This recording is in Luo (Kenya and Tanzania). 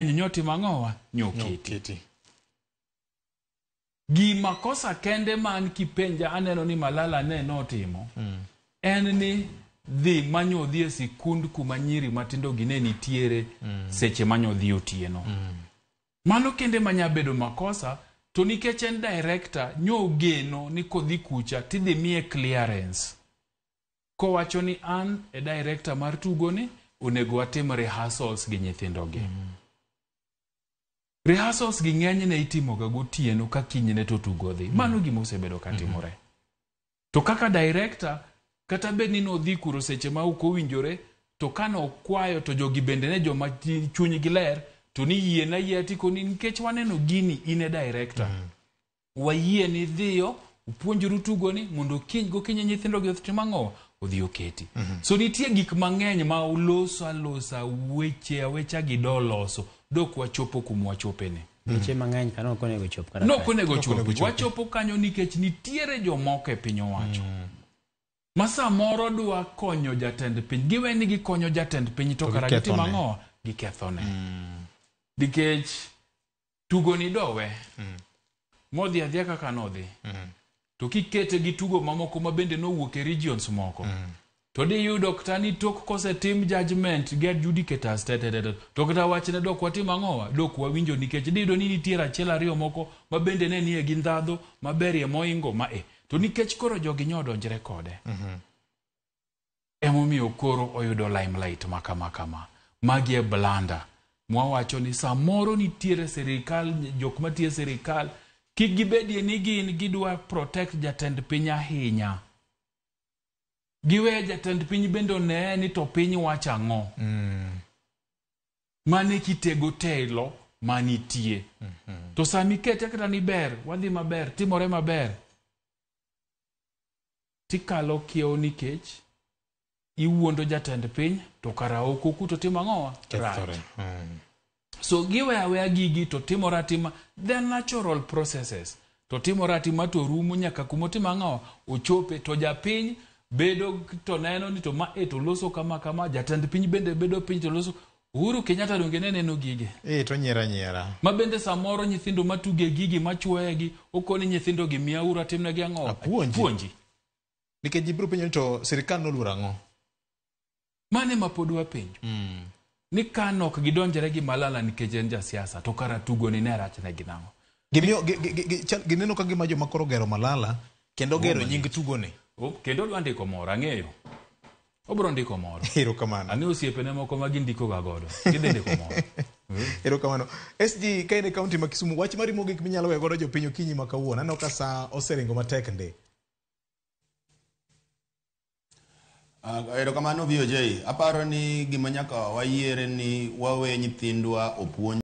Nyotimo ang'owa nyoketi. Nyoketi. Gima kosa kende man kipenja aneno ni Malala ne notimo en ni dhi manyodhi e sikund kuma nyiri matindo gi ne nitiere seche manyodhi otieno. Mano kende manya bedo makosa to nikech en director nyogeno ni kodhi kucha tidhi miye clearance. Kowacho ni an e director mar tugoni onego watim rehearsals gi nyithindo gi. Rehearsals gi ng'enyne itimoga gotieno ka kinyne to tugo dhi. Mano gima osebedo ka timore. To kaka director, kata bed ni nodhi kuro seche ma ok owinjore, to kanokwayo to jogi bende ne joma chunygi ler, to ni yiena yie tikoni nikech waneno gini in e director. Wayie ni dhiyo, upuonjru tugoni mondo kiny gokinyi nyithindo gi otim ang'o? Odhi oketi. So nitie gik mang'eny ma uloso alosa weche awecha gi doloso dok wachopo kuma wachopeni. Weche mang'eny kano ok onego chop kata Nok onego Nok onego chopi. chopi. Wachopo kanyo nikech nitiere jomoko e piny owacho. Ma samoro dwa konyo jatend piny. Giwe ni gikonyo jatend piny to To kara gitimo gikethone. ang'o? Gikethone. Nikech tugo ni dowe. Modhi adhiya kaka nodhi. To kikete gi tugo mamoko ma bende nowuok e regions moko. To diyudo kata ni tok kosetim judgment gi adjudicators te te te te, to kata wachne dok watim ang'owa dok wawinjo nikech diyudo ni nitiere achiel ariyo moko ma bende ne nie gi ndhadhu maberie moingo ma e to nikech koro jogi nyodonjre kode emomiyo koro oyudo limelight ma kama kama. Magi e blanda mwawacho ni samoro nitiere sirikal, jok matiyo e sirikal kik gibedie ni gin gidwa protect jatend piny ahinya. Giwe jatend piny bende oneye ni to piny wacho ang'o. Mane kitego telo manitie. To sami kete kata ni ber, wadhi maber, timore maber. Tikalo kiewo nikech iwuondo jatend piny to kara oko kuto timo ang'owa? Rach. Kethore. So giweyo aweya gigi to timore atima the natural processes to timore atima to rumo nyaka kumotimo ang'o ochope to japiny bedo to neno ni to ma e to loso kama kama jatend piny bende bedo piny to loso Uhuru Kenyatta donge ne neno gige Eh, to nyiera nyiera. ma bende samoro nyithindo matuge gigi machuoye okoni nyithindo gi miyauru atimnegi ang'o Apuonji. puonji Nikech ji biro penjo ni to sirikal noluoro ang'o? Mane ma pod wapenjo ni ka nok gidonjre gi Malala nikech en jasiasa to kara tugo ni ne rach ne gi nang'o Gimiyo gineno ka gima joma koro gero Malala kendo gero nying tugoni. Oh, kendo odwa ndiko moro ang'eyo obiro ndiko moro Erokamano. ang'eyo osiepene moko ma gindiko ga godo gidhi ndiko moro Erokamano. SG ka in e kaunti ma Kisumu, wach mari mogik minyalo weyo godo jopiny okinyi ma kawuono. Aneno ka saa oseringo matek ndi. Erokamano VOJ. Aparo ni gima nyaka wayiere ni wawe nyithindwa opuonj